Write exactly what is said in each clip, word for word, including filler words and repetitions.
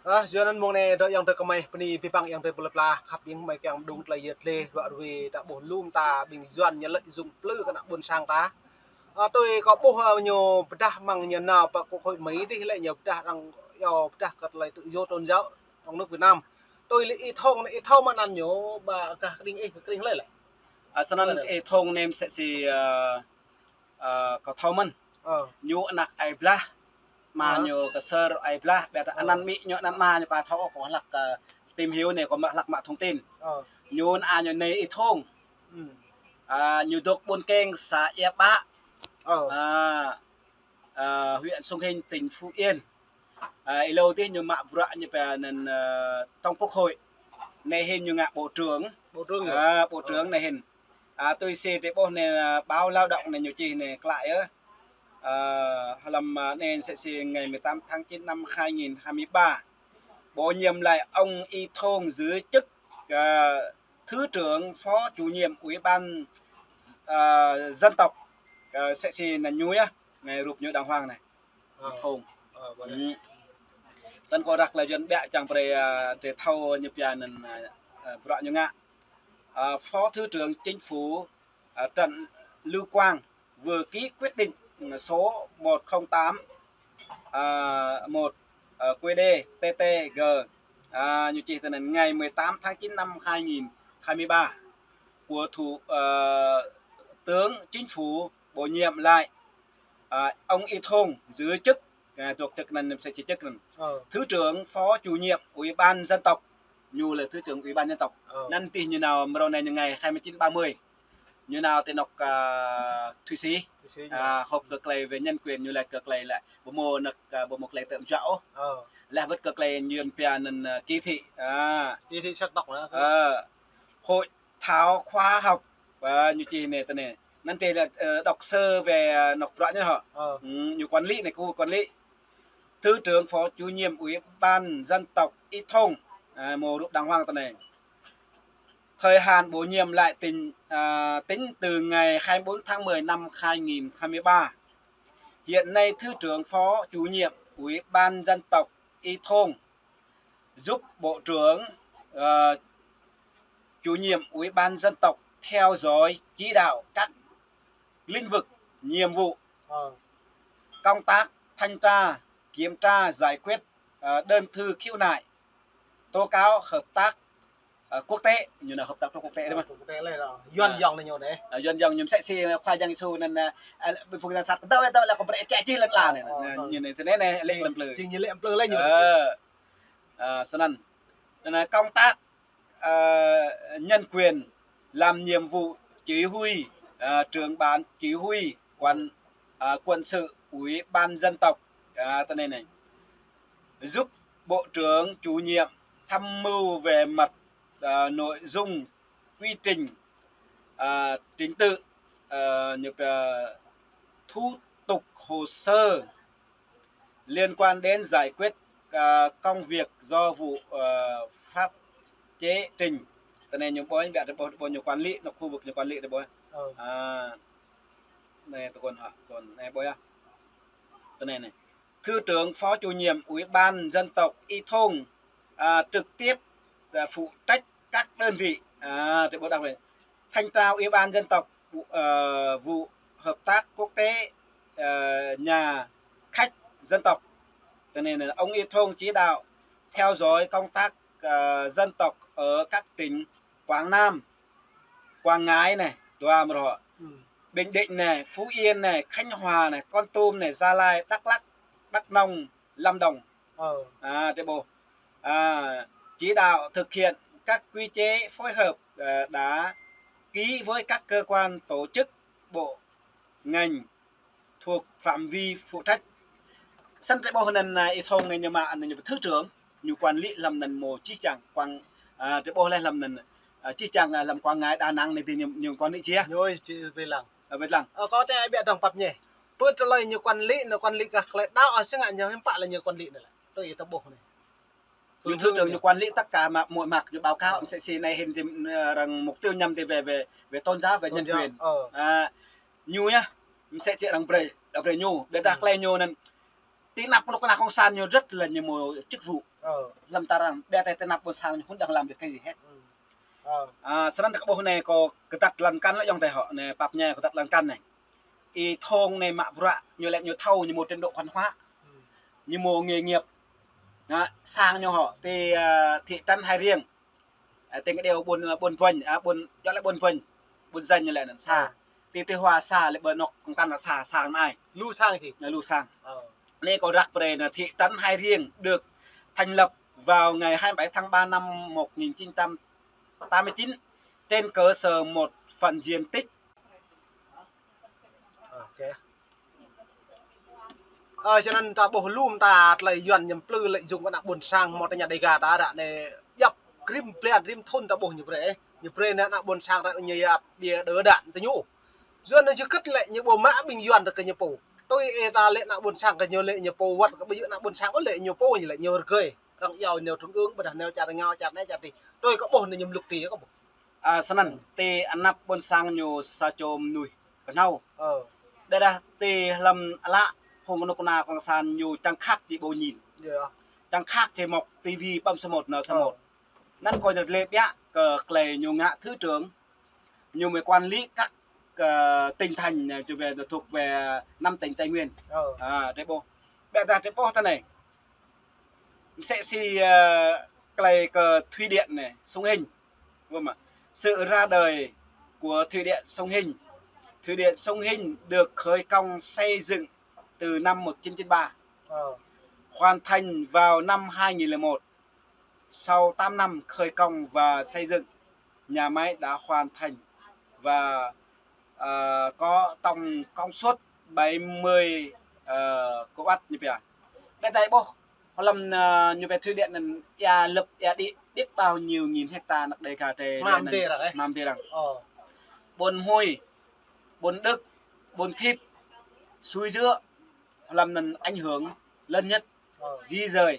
Ơ, yua anŭn mông anai dŏ ayŏng adơi kơmơi, bơni abih bang ayŏng adơi plơi pla, khăp ƀing mơi kiăng mơđung tơlơi yơh tơlơi, ruă ruê ta ƀuh lŏm ta ƀing Yuan ñu lợi dụng plư kơ ană ƀôn sang ta. Ơ, tui kâo ƀuh, ơ, ñu pơdah mơ̆ng ñu nao pơ Quốc hội Mỹ dih lĕ ñu pơdah arăng iâu pơdah kơ tơlơi tự do tôn giáo trong nước Việt Nam. Tui lĕ Y Thông, Y Thông mơ̆n anăn ñu, ƀă gah kơđing ih, kơđing hlơi lĕ. Ơ, snăn Y Thông nem sĕ si, ơ, ơ, kâo thâo mơ̆n. Ơ. Ñu anăk ai blah, ama ñu kơsơr ai blah, ƀiădah anăn amĭ ñu anăn ama ñu kâo thâo ôh, kâo hlăk, ơ, tìm hiểu anai kâo mă hlăk mă thông tin. Ơ. Ñu anăn ñu anai Y Thông. Ơ, ñu dôk ƀôn Keng xã Ia Bă. Ơ. Ơ, huyện Sông Hinh, tỉnh Phú Yên. Ơ, êlâo dih ñu mă bruă ñu pia anăn, ơ, trong Quốc hội. Anai hĭn ñu ngă bộ trưởng. Bộ trưởng hă? Ơ, bộ trưởng anai hĭn. Ơ, tui si tơƀôh anai, ơ, báo Lao Động anai ñu čih anai klă yơh. Ơ, hlăm, ơ, anai sĕ si ngày mười tám tháng chín năm hai nghìn hai mươi ba, bổ nhiệm lại ông Y Thông giữ chức, ơ, thứ trưởng phó chủ nhiệm Ủy ban, ơ, dân tộc, ơ, sĕ si anăn ñu yơh, anai rup ñu đàng hoàng anai. Ơ. Thôn. Ơ, ƀuh anai. Snăn kâo răk lĕ Yuan ƀiă čang brơi, ơ, drơi thâo ñu pia anăn, ơ, ơ, bruă ñu ngă. Ơ, Phó Thứ trưởng Chính phủ, ơ, Trần Lưu Quang vừa ký quyết định số một không tám, ơ, một, ơ, Q D T T G, ơ, ñu čih tui anai, ngày mười tám tháng chín năm hai nghìn hai mươi ba của Thủ, ơ, tướng Chính phủ bổ nhiệm lại, à, ông Y Thông giữ chức, à, dŏ chức anăn sĕ si chức anăn. Ơ. Thứ trưởng phó chủ nhiệm Ủy ban dân tộc. Ñu lĕ thứ trưởng Ủy ban dân tộc. Ơ. Anăn tih ñu nao mrâo anai ñu ngày hai mươi chín ba mươi. Ñu nao ti anŏ, à, Thụy Sĩ. Thụy Sĩ ñu. À, họp kơ tơlơi về nhân quyền ñu lĕ kơ tơlơi lĕ. Ƀu mâo anŏ, à, ƀu mâo tơlơi tơm juă ôh. Ơ. Lĕ wơ̆t kơ tơlơi Yuan pia anăn, à, kỳ thị. À. Kỳ thị sắc tộc hả? Ơ. Hội thảo khoa học. Ơ, ñu čih anai tui anai. Anăn tih lĕ, ơ, đọc sơ về, ơ, anŏ bruă ñu hŏ. Ơ. Ơ, ñu quản lý anai, kơ quản lý. Thứ trưởng phó chủ nhiệm Ủy ban dân tộc Y Thông, ơ, mâo rup đàng hoàng tui anai. Thời hạn bổ nhiệm lại tính, à, tính từ ngày hai mươi bốn tháng mười năm hai nghìn hai mươi ba. Hiện nay Thứ trưởng phó chủ nhiệm Ủy ban dân tộc Y Thông giúp Bộ trưởng, ờ, chủ nhiệm Ủy ban dân tộc theo dõi, chỉ đạo các lĩnh vực, nhiệm vụ, ờ, công tác thanh tra, kiểm tra, giải quyết, ờ, đơn thư khiếu nại, tố cáo, hợp tác, ờ, quốc tế, ñu nao hợp tác quốc tế dih mơ̆n. Quốc tế lĕ, Yuan, à, yŏng anai ñu dih. À, Yuan yŏng ñu msĕ si Khua Yang Yêsu anăn, à, à, ƀing phung yang sat kơ dŏ, dŏ lĕ kâo brơi kĕ čih lŏn ala anai. Ơ, ñu anai snei anai, lĕ lăm plư. Jing ñu lĕ plư lĕ ñu. Ơ. À, snăn. Anăn công tác, à, nhân quyền, làm nhiệm vụ chỉ huy, à, trưởng ban chỉ huy quân, à, quân sự Ủy ban dân tộc. À, tui anai anai. Giúp Bộ trưởng chủ nhiệm tham mưu về mặt, à, nội dung, quy trình, à, trình tự, à, nhập, à, thủ tục hồ sơ liên quan đến giải quyết, à, công việc do vụ, à, pháp chế trình. Tui anai ñu ƀuh, ƀiădah ƀuh, ƀuh ñu quản lý, anŏ khu vực ñu quản lý dih ƀuh. Ơ. À, anai tơguan hă, tơguan anai ƀuh yơh. Tui anai anai. Thứ trưởng phó chủ nhiệm Ủy ban dân tộc Y Thông, à, trực tiếp, à, phụ trách các đơn vị, à, thì bộ đặc biệt thanh tra Ủy ban dân tộc, vụ, ờ, vụ hợp tác quốc tế, ờ, nhà khách dân tộc. Cho nên là ông Y Thông chỉ đạo theo dõi công tác, ờ, dân tộc ở các tỉnh Quảng Nam, Quảng Ngãi này, dua mrô. Ừ. Bình Định này, Phú Yên này, Khánh Hòa này, Kon Tum này, Gia Lai, Đắk Lắk, Đắk Nông, Lâm Đồng. Ờ. À, để bộ, à, chỉ đạo thực hiện các quy chế phối hợp, ờ, đã ký với các cơ quan, tổ chức, bộ, ngành thuộc phạm vi phụ trách. Snăn drei ƀuh anăn, à, Y Thông anai ñu mă anăn ñu thứ trưởng, ñu quản lý hlăm anăn mơ̆ čih čang Quảng, à, drei ƀuh leh hlăm anăn, à, čih čang, à, hlăm Quảng Ngãi, Đà Nẵng anai dih ñu, ñu quản lý či. Ñu či wai lăng. À, wai lăng. Ơ, kâo tơña ƀiă dơ̆ng pap ñe. Pơ tơlơi ñu quản lý, ñu quản lý gah tơlơi đaŏ, ơ, si ngă ñu hiư̆m pă lĕ ñu quản lý anai lĕ. Tui ih ta ƀuh anai. Ñu thứ trưởng ñu quản lý tất cả mọi, mọi mặt, ñu báo cáo, msĕ si anai hĭn dih, ơ, arăng mục tiêu nhắm dih về, về, về tôn giáo, về nhân quyền. Tôn giáo, ờ. À, ñu yơh, msĕ si arăng brơi, arăng brơi ñu, ƀiădah tơlơi ñu anăn, Tơ anăp kơnuk kơna cộng sản ñu rất là ñu mơ̆ chức vụ. Ơ. Lăm ta arăng, ƀiă tơ tơ anăp ƀôn sang ñu ƀu đang lăm được cái gì hết. Ơ. À, snăn ta ƀuh anai kâo kơdăt lăn kăn lĕ yŏng tơ hŏ, anai pap ñai kơdăt lăn kăn anai. Y Thông anai mă bruă ñu lĕ ñu thâo ñu mơ̆ trình độ văn hóa. Ñu mơ̆ nghề nghiệp. Anai, sang ñu hŏ, tơ, à, thị trấn Hai Riêng. À, tơ kơ đeo ƀôn, ƀôn Vinh, à, ƀôn, djŏ lĕ ƀôn Vinh, ƀôn Danh lĕ anăn, sa. Ơ. Tơ, tơ hua sa lĕ ƀơi anŏ kông kăn sa, sa anai. Lu sang hĭ. Anai lu sang. Ơ. Anai kâo răk brơi anai, thị trấn Hai Riêng được thành lập vào ngày hai mươi bảy tháng ba năm một nghìn chín trăm tám mươi chín trên cơ sở một phần diện tích. Ok. Ơ, čơnăn ta ƀuh lŏm ta tơlơi Yuăn ñu plư lợi dụng kơ ană ƀôn sang mơ̆ tơ ñu Đêga ta ră anai djŏp rĭm blan rĭm thŭn ta ƀuh ñu brơi, ñu brơi ană ƀôn sang ta ñu yap ƀiă đơ đan tơ ñu. Yuăn ñu čih kơ̆t lĕ ñu ƀu mă ƀing Yuăn tơ kơ ñu pô. Tui ih ta lĕ ană ƀôn sang kơ ñu lĕ ñu pô wăt kơ ƀu djơ̆ ană ƀôn sang ôh lĕ ñu pô ñu lĕ ñu rơgơi. Arăng iâu ñu trung ương ƀôdah ñu čar rơngiao čar anai čar adih. Tui kơ ƀuh anai ñu mluk ti kơ ƀuh. À, snăn, tơ anăp ƀôn sang ñu sa čô mơnuih kơhnâo. Ơ. Ƀiădah tơ hlăm ală phung kơnuk kơna cộng sản ñu čang khăk či ƀu ñin. Yơh. Čang khăk či mŏk tivi ƀăm samơ̆ nao samơ̆. Ơ. Anăn kâo jăt lĕ ƀiă kơ tơlơi ñu ngă thứ trưởng, ñu mơ̆ quản lý các, ờ, tỉnh thành, ờ, thuộc về, thuộc về năm tỉnh Tây Nguyên. Ơ. À, tơ ƀuh. Ƀiădah tơ ƀuh tơ anai. Msĕ si, ờ, tơlơi kơ thủy điện anai, Sông Hinh. Vâng ạ. Sự ra đời của thủy điện Sông Hinh. Thủy điện Sông Hinh được khởi công xây dựng từ năm một chín chín ba. Ờ. Hoàn thành vào năm hai nghìn lẻ một. Sau tám năm khởi công và xây dựng, nhà máy đã hoàn thành và, ờ, có tổng công suất bảy mươi, ờ, kilowatt ñu pia. Ƀiădah ih ƀuh, hlăm, ờ, ñu pia thủy điện anăn ia lăp ia đĭ biết bao nhiêu nghìn hecta anăp Đêga tơ. Mă mơ̆ng tơ arăng, ơ? Mă mơ̆ng tơ arăng. Ơ. Ƀôn Hui, Ƀôn Đức, Ƀôn Thịt, Suối Giữa, hlăm anăn ảnh hưởng lớn nhất. Ơ. Di dời.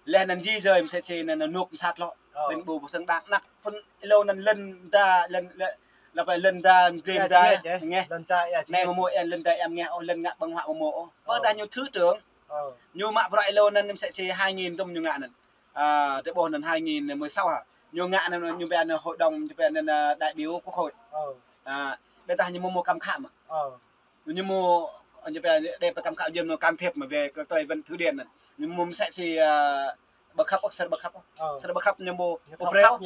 Leh anăn di dời msĕ si anăn anôk msat lŏ. Ơ. Lăn ƀu pơsăng đang năk. Phŭn êlâo anăn lăn da, lăn, lăn, lăn da, lăn da, ngeh. Lăn da, ia, anai mơ̆ mơ̆ ia lăn da ia ngeh, ôh, lăn ngă ƀơ̆ng huă mơ̆ mơ̆, ôh. Ơ. Ƀôdah ñu thứ trưởng. Ơ. Ñu mă bruă êlâo anăn msĕ si hai nghìn tŭm ñu ngă anăn. À, tơ ƀuh anăn hai nghìn mười sáu hă. Ñu ngă anăn ñu pia anăn hội đồng, ñu pia anăn, à, đại biểu quốc hội. Ơ. À, ƀiădah ñu mơ̆ mơ̆ kăm khă mơ̆. Ơ. Ñu mơ̆, ñu pia đe pơkăm khă Yuăn mơ̆ can thiệp mơ̆ về kơ tơlơi vấn thủy điện anăn. Ñu mơ̆ msĕ si, à, bất hợp, ơ, sơr bất hợp. Ơ. Sơr bất hợp ñu mơ̆ ƀu brơi ôh.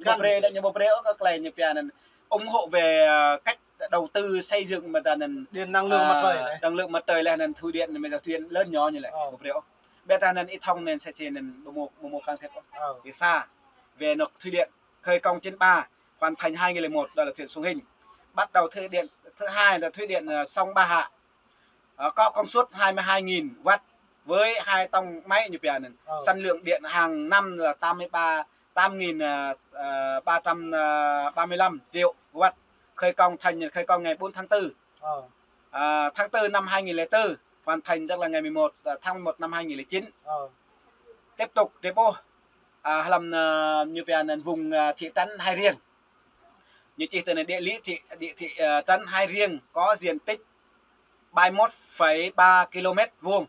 Ƀu brơi, ñu ƀu brơi ôh kơ tơlơi ñu pia anăn ủng hộ về, à, cách đầu tư xây dựng mơ̆ ta anăn, điện năng lượng mặt trời, à, năng lượng mặt trời leh anăn thủy điện mơ̆ ta thủy điện lớn nhỏ ñu lĕ. Ơ. Ƀu brơi ôh. Ƀiădah anăn Y Thông anăn msĕ si anăn ƀu mơ̆, ƀu mơ̆ can thiệp ôh. Ơ. Kơ sa, về anôk thủy điện khởi công chín ba, hoàn thành hai nghìn lẻ một, đó là thủy điện Sông Hinh. Bắt đầu thủy điện thứ hai là thủy điện, ờ, Sông Ba Hạ. Ờ, có công suất hai mươi hai nghìn watt với hai tông máy ñu pia anăn. Ờ. Sản lượng điện hàng năm là tám mươi ba, tám nghìn, ờ, ờ, ba trăm, ờ, ba mươi lăm triệu watt. Khởi công thành, khởi công ngày bốn tháng tư. Ờ. À, tháng tư năm hai nghìn lẻ tư, hoàn thành tức là ngày mười một, à, tháng mười một năm hai nghìn lẻ chín. Ờ. Tiếp tục tơ ƀuh, à, hlăm, à, ñu pia anăn vùng, à, thị trấn Hai Riêng. Ñu čih tơ anai địa lý thị, địa thị, à, trấn Hai Riêng có diện tích ba mươi mốt phẩy ba ki-lô-mét vuông.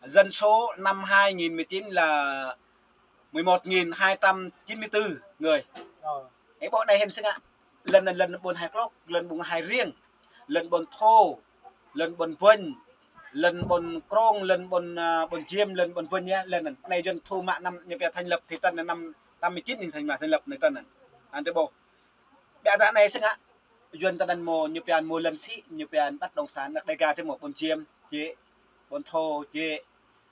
Dân số năm hai nghìn mười chín là mười một nghìn hai trăm chín mươi tư người. Ơ. Ơ, ƀô̆ anai hĭn sơngă. Lăn anăn lăn ƀôn Hai Klôk, lăn ƀôn Hai Riêng, lăn ƀôn Thô, lăn ƀôn Vinh, lăn ƀôn Krông, lăn ƀôn, à, ƀôn Diêm, lăn ƀôn Vinh yơh, lăn anăn. Anai Yuăn thu mă năm ñu pia thành lập thị trấn anăn năm tám mươi chín ñu thành, thành lập anai trấn anăn. Anăn tơ ƀuh. Ƀiădah anai sơngă. Yuăn tơ anăn mơ̆ ñu pia mơ̆ lăn sĭ, ñu pia bất động sản, anăp Đêga tơ mơ̆ ƀôn Diêm, jĕ, ƀôn Thô, jĕ,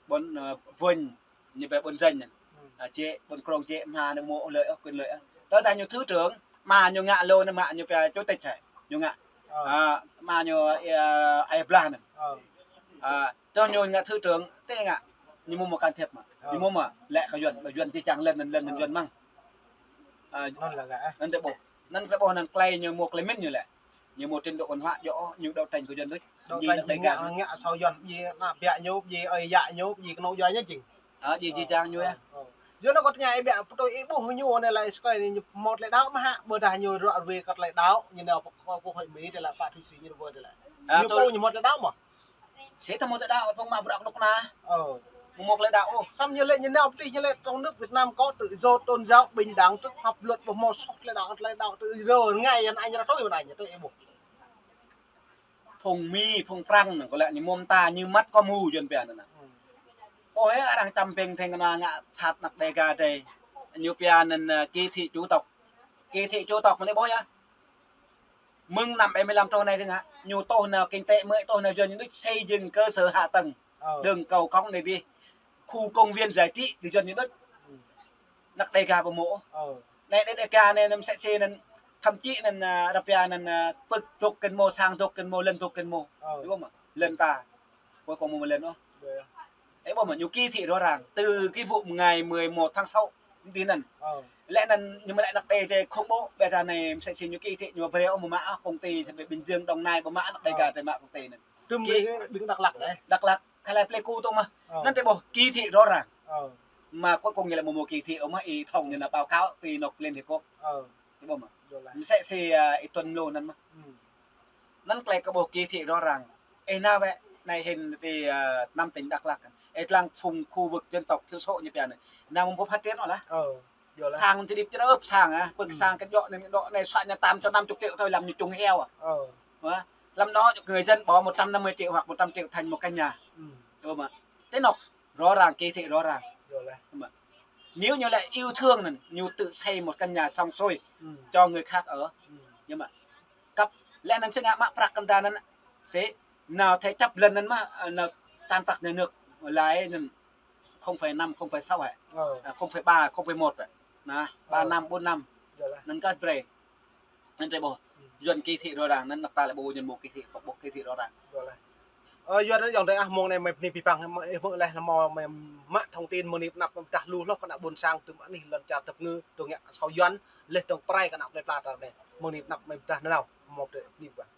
ƀôn, à, Vinh, ñu pia ƀôn Danh anăn. À, jĕ, ƀôn Krông jĕ, mă anăn mơ̆ ôh lợi, ôh, quyền lợi, ôh. Tơdah ñu thứ trưởng, mă ñu ngă lŏ anăn mă ñu pia chủ tịch hă, ñu ngă. Ơ. À, mă ñu, à, ai blah anăn. Ơ. À, tơ ñu ngă thứ trưởng, tơ ngă, ñu mơ̆ mơ̆ can thiệp mơ̆. Ơ. Ñu mơ̆ mơ̆, lĕ kơ Yuăn, Yuăn či čang lăn anăn, lăn anăn Yuăn mơ̆ng. À, anăn lĕ, ơ. Anăn tơ ƀuh. Anăn tơ ƀuh anăn tơlơi ñu mơ̆ tơlơi mĭn ñu lĕ. Ñu mơ̆ trình độ văn hóa djŏ, ñu đấu tranh kơ Yuăn đôč. Đấu tranh ngă, ngă sâu Yuăn, ƀing ană ƀiă ñu, ƀing ơi yă ñu, ƀing kơnuk djuai ñu jing. Ơ, jing, jing jang ñu yơh. Ơ, ơ. Yua anŭn kâo tơña ih ƀiă, pơtui ih ƀuh ñu anai lĕ sơkơi anai ñu mơ̆ tơlơi đaŏ mơ̆ hă, ƀôdah ñu ră ruai kơ tơlơi đaŏ, ñu nao pơ, pơ hội Mỹ tơlơi pă Thụy Sĩ ñu ră ruai tơlơi. À, ñu pô ñu mơ̆ tơlơi đaŏ mơ̆. Sĭt ta mơ̆ tơlơi đaŏ, phung mă bruă kơnuk kơna. Ơ. Mơ̆ mơ̆ tơlơi đaŏ ôh. Samơ̆ ñu lĕ ñu nao pơtih ñu lĕ trong nước Việt Nam có tự do tôn giáo, bình đẳng, trước pháp luật, ƀu hmâo soh tơlơi đaŏ, tơlơi đaŏ tự do ngai, anŭn anai ñu tui, anai ñu tui ƀuh. Phung Mi, phung Prăng anŭn, kơ lĕ ñu mơ̆ ta ñu măt kơ mơ̆ Yuan pia anŭn. Ơ. Ơ, hĕ, arăng čăm ping theng kơna ngă sat anăk Đêga dêh. Ñu pia anŭn, ơ, kỳ thị chủng tộc. Kỳ thị chủng tộc mơ̆ anai ƀuh yơh. Mơ̆ng năm bảy mươi lăm truh anai dơ̆ng hă, ñu tŏh nao kinh tế mới, tŏh nao Yuan ñu đôč xây dựng cơ sở hạ tầng, Ơ. Đường cầu cống anai dih, khu công viên giải trí, tơ Yuan ñu đôč. Ơ. Anăk Đêga ƀu mơ̆. Ơ. Anai Đê-, Đêga anai năm sĕ sĕ anŭn, thậm chí anŭn, ơ, rơpia anŭn, ơ, pơ̆k dŏ kơ mơ̆, sang dŏ kơ mơ̆, lŏn dŏ kơ mơ̆. Ơ. Ƀuh mơ̆, lŏn ta. Cuối cùng mơ̆ lŏn ôh. Ơ. Ơ, ƀuh mơ̆, ñu kỳ thị rõ ràng. Từ cái vụ ngày mười một tháng sáu, công ty anŭn. Ơ. Lĕ anŭn, ñu mơ̆ lĕ anăk Đê, Đê khủng bố, ƀĕ ta anai, sĕ sĕ ñu kỳ thị, ñu brơi ôh mơ̆ mă, công ty, sampai Bình Dương, Đồng Nai, ƀu mă anăk Đêga, Ơ. Tơlơi mă công ty anŭn. Tơm ký, ƀing Dak Lak anai. Dak Lak, Thái Lan, Pleiku tŏ mơ̆. Ơ. Anŭn tơlơi ƀuh, kỳ thị rõ ràng. Ơ. Mà cuối cùng ñu lĕ mơ̆ mơ̆ kỳ thị ôh mơ̆, ih thông ñu nao báo cáo ti anŏ Liên Hiệp Quốc. Ơ. Ƀuh mơ̆. Ơ. Mơ̆ sĕ sĕ, ơ, ih tuan mlâo anŭn mơ̆. Ơ. Anŭn tơlơi kơ ƀuh kỳ thị rõ ràng. Ih nao wĕ, anai hĭn ti, ơ, năm tỉnh Dak Lak. Ih lăng phung khu vực dân tộc thiểu số ñu pia anai. Nao mơ̆ ƀu phát triển ôh lah. Ơ, yơh lah. Sang ti điệp čơrơp sang, ơ, pơ̆k Ơ. Sang kơ dŏ anai, dŏ anai, soh ñu tám trăm năm mươi triệu thôi, lăm ñu čung heo, ơ. Ơ. Hă? Lăm đó người dân bỏ một trăm năm mươi triệu hoặc một trăm triệu thành một căn nhà. Ơ. Ƀuh mơ̆. Tơlơi anŏ, rõ ràng, kỳ thị rõ ràng. Yơh lah. Ƀuh mơ̆. Nếu ñu lĕ yêu thương anŭn, ñu tự xây một căn nhà xong xuôi Ơ. Cho người khác ở. Ơ. Ƀuh mơ̆. Kăp, lĕ anŭn sĭt ngă mă prăk kơnda anŭn, sĭt, nao thế chấp lŏn anŭn mơ̆, ơ, nao tan prăk nhà nước, lãi anŭn không phẩy năm, không phẩy sáu hă? Ơ. À, không phẩy ba, không phẩy một hă? Nah, ba Ơ. Năm, bốn năm. Yơh lah. Anŭn kơ brơi. Anŭn tơlơi ƀuh. Ơ. Yuan kỳ thị rõ ràng, anŭn anăk ta lĕ ƀuh Yuan ƀu kỳ thị, ƀu kỳ thị rõ ràng. Yơh lah. Ơ, Yuan anŭn yơh tơlơi ah, mơ̆ng anai mơi bơni abih bang, mơi ih mơi leh lăm mơi mă thông tin mơ̆ng anai pơ anăp dah lu hloh kơ ană ƀôn sang tơm anih lŏn čar tơpơngư, tơ̆ng ngă asâo Yuan, leh tơ̆ng prai kơ ană plei pla ta anai. Mơ̆ng anai pơ anăp mơi dah nanao, mơi bơni abih bang.